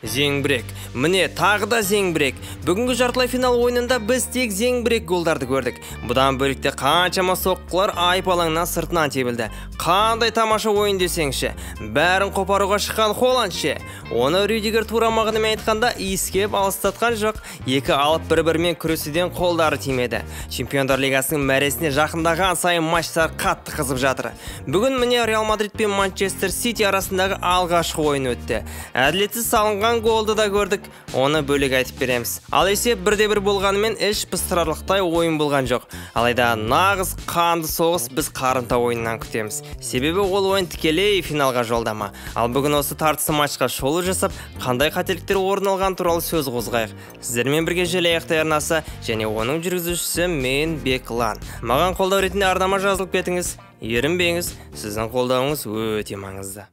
Зеңбірек. Міне тағы да зеңбірек. Бүгінгі жартылай финал ойынында біз тек зеңбірек голдарды көрдік. Бұдан бөлек те қаншама соққылар айып алаңынан сыртынан тебілді. Қандай тамаша ойын десеңші. Бәрін қопаруға шыққан Холанд ше. Оны Рюдигер тура мағынамен айтқанда иіскеп алыстатқан жоқ. Екі алып бір-бірімен күресуден қолдары тимеді. Чемпиондар лигасының мәресіне жақындаған сайын матчтар қатты қызып жатыр. Бүгін міне Реал Мадрид пен Манчестер Сити арасындағы алғашқы ойын өтті. Әділетсіз салынған голды да көрдік, оны бөлек айтып береміз. Ал есеп 1-1 болғанымен іш пыстырарлықтай ойын болған жоқ. Алайда нағыз қанды соғыс біз қарымта ойыннан күтеміз. Себебі ол ойын тікелей финалға жолдама. Ал бүгін осы тартысты матчқа шолу жасап, қандай қателіктер орын алған туралы сөз қозғайық. Сіздермен бірге Желаяқ арнасы және оның жүргізушісі мен Беклан. Маған қолдау ретінде арнама жазылып кетіңіз, ерінбеңіз, сіздің қолдауыңыз өте маңызды.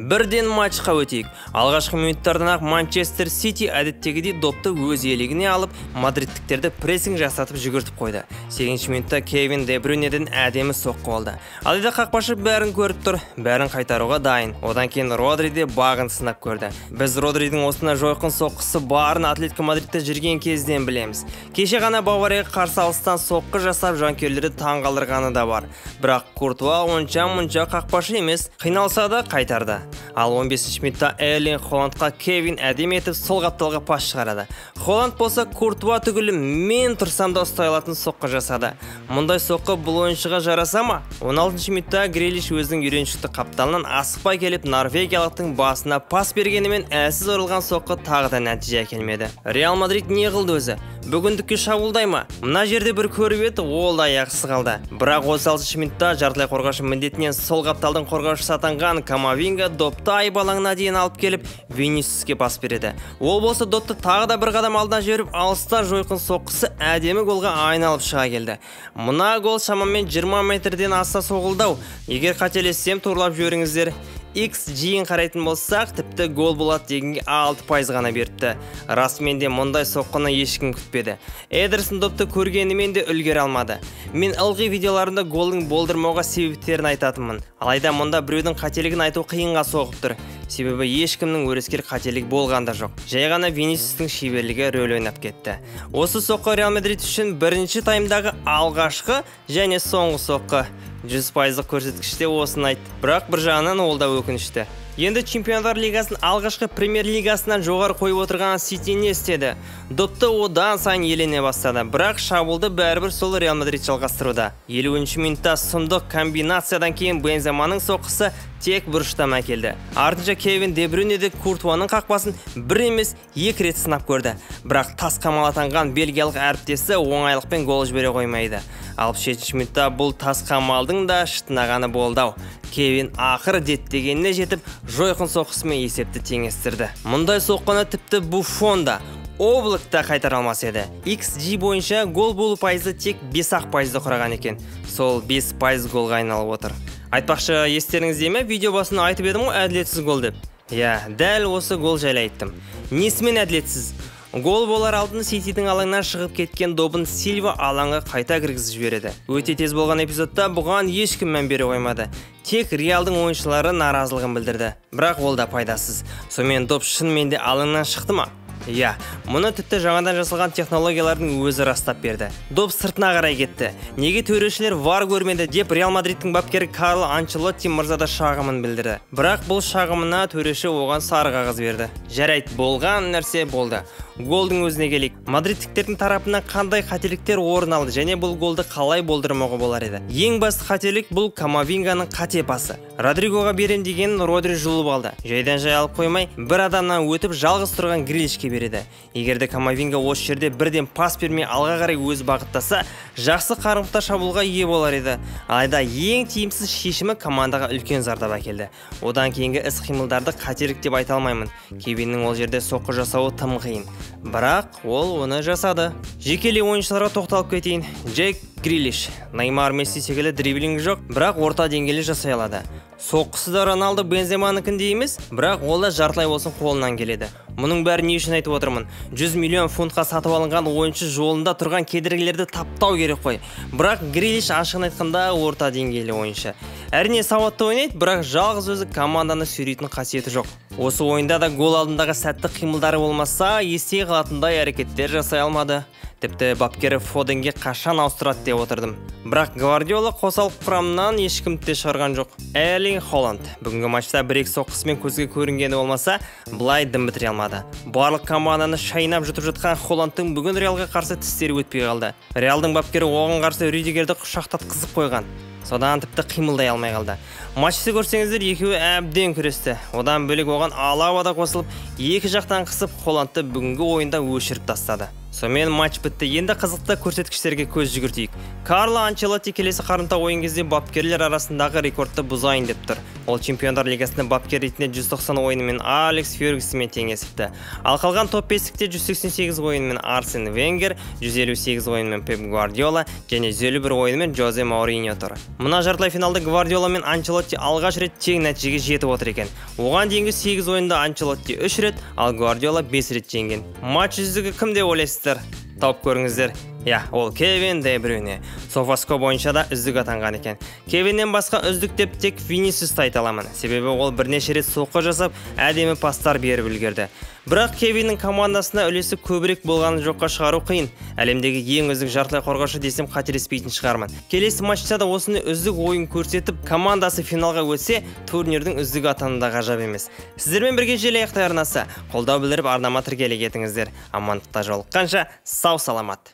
Бірден матчқа өтейік. Алғашқы минуттардан-ақ Манчестер Сити әдеттегідей допты өз иелігіне алып, мадридтіктерді прессинг жасатып жүгіртіп қойды. 8 минутта Кевин Де Брюйнеден әдемі соққы болды. Алайда қақпашы бәрін көріп тұр, бәрін қайтаруға дайын. Одан кейін Родри де бағын сынап көрді. Біз Родридің осындай жойқын соққысы барын Атлетико Мадридте жүрген кезден білеміз. Кеше ғана Баварияға қарсы алыстан соққы жасап жанкүйерлерді таңғалдырғаны да бар. Бірақ Куртуа онша-мұнша қақпашы емес, қиналса да қайтарды. Ал 15 минутта Эрлинг Холандқа Кевин әдемі етіп сол қапталға пас шығарады. Холанд болса Куртуа түгілі мен тұрсам да ұстай алатын соққы жасады. Мұндай соққы бұл ойыншыға жараса ма? 16 минутта Грилиш өзінің үйреншікті қапталынан асықпай келіп норвегиялықтың басына пас бергенімен әлсіз ұрылған соққы тағы да нәтиже әкелмеді. Реал Мадрид не қылды өзі? Бүгіндікке шабуылдай ма? Мына жерде бір көріп еді, ол да аяқсыз қалды. Бірақ 36 минутта жартылай қорғаушы міндетінен сол қапталдың қорғаушысы атанған Камавинга допты айып алаңына дейін алып келіп, Винисиуске пас береді. Ол болса допты тағы да бір қадам алдына жіберіп, алыста жойқын соққысы әдемі голға айналып шыға келді. Мына гол шамамен 20 метрден аса соғылды-ау. Егер қателессем, турлап жіберіңіздер. XG-ін қарайтын болсақ, тіпті гол болады дегенге 6% ғана беріпті. Расымен де мұндай соққыны ешкім күтпеді. Эдерсон допты көргенімен де үлгере алмады. Мен ылғи видеоларымда голдың болдырмауға себептерін айтатынмын. Алайда мұнда біреудің қателігін айту қиынға соғып тұр. Себебі ешкімнің өрескел қателігі болған да жоқ. Жай ғана Винисиустың шеберлігі рөл ойнап кетті. Осы соққы Реал Мадрид үшін бірінші таймдағы алғашқы және соңғы соққы. 100%-лық көрсеткіште осыны айтты. Бірақ бір жағынан ол да өкінішті. Енді Чемпиондар лигасын алғашқы премьер-лигасынан жоғары қойып отырған Сити не істеді? Допты одан сайын елене бастады. Бірақ шабуылды бәрібір сол Реал Мадрид жалғастыруда. 50 минутта сұмдық комбинациядан кейін Бенземаның соққысы тек бұрыштан әкелді. Артынша Кевин Де Брюйне де Куртуаның қақпасын бір емес екі рет сынап көрді. Бірақ тас қамал атанған бельгиялық әріптесі оңайлықпен гол жібере қоймайды. 67 минутта бұл тас қамалдың да шытынағаны болды-ау. Кевин ақыры деттегеніне жетіп, жойқын соққысымен есепті теңестірді. Мұндай соққыны тіпті Буффон да, Облак та қайтара алмас еді. XG бойынша гол болу пайызы тек 5% құраған екен. Сол 5% голға айналып отыр. Айтпақшы, естеріңізде ме, видео басында айтып едім ғой әділетсіз гол деп. Иә, дәл осы гол жайлы айттым. Несімен әділетсіз? Гол болар алдын Ситидің алаңнан шығып кеткен добын Сильва алаңға қайта кіргізіп жібереді. Өте тез болған эпизодта бұған ешкім мән бере қоймады. Тек Реалдың ойыншылары наразылығын білдірді. Бірақ ол да пайдасыз. Сонымен доп шынымен де алаңнан шықты ма? Иә, мұны тіпті жаңадан жасалған технологиялардың өзі растап берді. Доп сыртына қарай кетті. Неге төрешілер вар көрмеді деп Реал Мадридтің бапкері Карло Анчелотти мырза да шағымын білдірді. Бірақ бұл шағымына төреші оған сары қағаз берді. Жарайды, болған нәрсе болды. Голдың өзіне келейік. Мадридтіктердің тарапынан қандай қателіктер орын алды және бұл голды қалай болдырмауға болар еді? Ең басты қателік бұл Камавинганың қате пасы. Родригоға берем дегенін Родри жұлып алды. Жайдан жай алып қоймай, бір адамнан өтіп жалғыз тұрған Грилишке береді. Егер де Камавинга осы жерде бірден пас бермей алға қарай өз бағыттаса, жақсы қарымта шабуылға ие болар еді. Алайда ең тиімсіз шешімі командаға үлкен зардап әкелді. Одан кейінгі іс-қимылдарды қателік деп айта алмаймын. Кевиннің ол жерде соққы жасауы тым қиын. Бірақ ол оны жасады. Жекелей ойыншыларға тоқталып кетейін. Джек Грилиш, Неймар, Месси секілді дриблинг жоқ, бірақ орта деңгейлі жасай алады. Соққысы да Роналдо, Бенземанікіндей емес, бірақ ол да жартылай болсын қолынан келеді. Мұның бәрін не үшін айтып отырмын? 100 миллион фунтқа сатып алынған ойыншы жолында тұрған кедергілерді таптау керек қой. Бірақ Грилиш ашығын айтқанда орта деңгейлі ойыншы. Әрине сауатты ойнайды, бірақ жалғыз өзі команданы сүйрейтін қасиеті жоқ. Осы ойында да гол алдындағы сәтті қимылдары болмаса, есте қалатындай әрекеттер жасай алмады. Тіпті бапкері Фоденге қашан ауыстырады деп отырдым. Бірақ Гвардиола қосалқы құрамнан ешкімді де шығарған жоқ. Эрлинг Холланд бүгінгі матчта бір-екі соққысымен көзге көрінгені болмаса, былай дым бітіре алмады. Барлық команданы шайнап жұтып жатқан Холландтың бүгін Реалға қарсы тістері өтпей қалды. Реалдың бапкері оған қарсы Рюдигерді құшақтатқызып қойған. Содан тіпті қимылдай алмай қалды. Матчты көрсеңіздер, екеуі әбден күресті. Одан бөлек оған Алаба да қосылып, екі жақтан қысып Холландты бүгінгі ойында өшіріп тастады. Сонымен матч бітті. Енді қызықты көрсеткіштерге көз жүгіртейік. Карло Анчелотти келесі қарымта ойын кезде бапкерлер арасындағы рекордты бұзайын деп тұр. Ол Чемпиондар лигасында бапкер ретінде 190 ойынымен Алекс Фергюсонмен теңесіпті. Ал қалған топ 5-лікте 188 ойынымен Арсен Венгер, 158 ойынымен Пеп Гвардиола және 151 ойынымен Жозе Мауриньо тұр. Мына жартылай финалда Гвардиола мен Анчелотти алғаш рет тең нәтижеге жетіп отыр екен. Оған дейінгі 8 ойында Анчелотти 3 рет, ал Гвардиола 5 рет жеңген. Матч үздігі кім деп ойлайсыздар? Тауып көріңіздер. Иә, ол Кевин Де Брюйне. Софаско бойынша да үздік атанған екен. Кевиннен басқа үздік деп тек Винисиусты айта аламын. Себебі ол бірнеше рет соққы жасап, әдемі пастар беріп үлгерді. Бірақ Кевиннің командасына үлесі көбірек болғанын жоққа шығару қиын. Әлемдегі ең үздік жартылай қорғаушы десем қателеспейтін шығармын. Келесі матчта да осыны үздік ойын көрсетіп, командасы финалға өтсе, турнирдің үздігі атану да ғажап емес. Сіздермен бірге Желі аяқтай арнасы. Қолдау білдіріп арнама тіркеле кетіңіздер. Амандықта жолыққанша, сау саламат.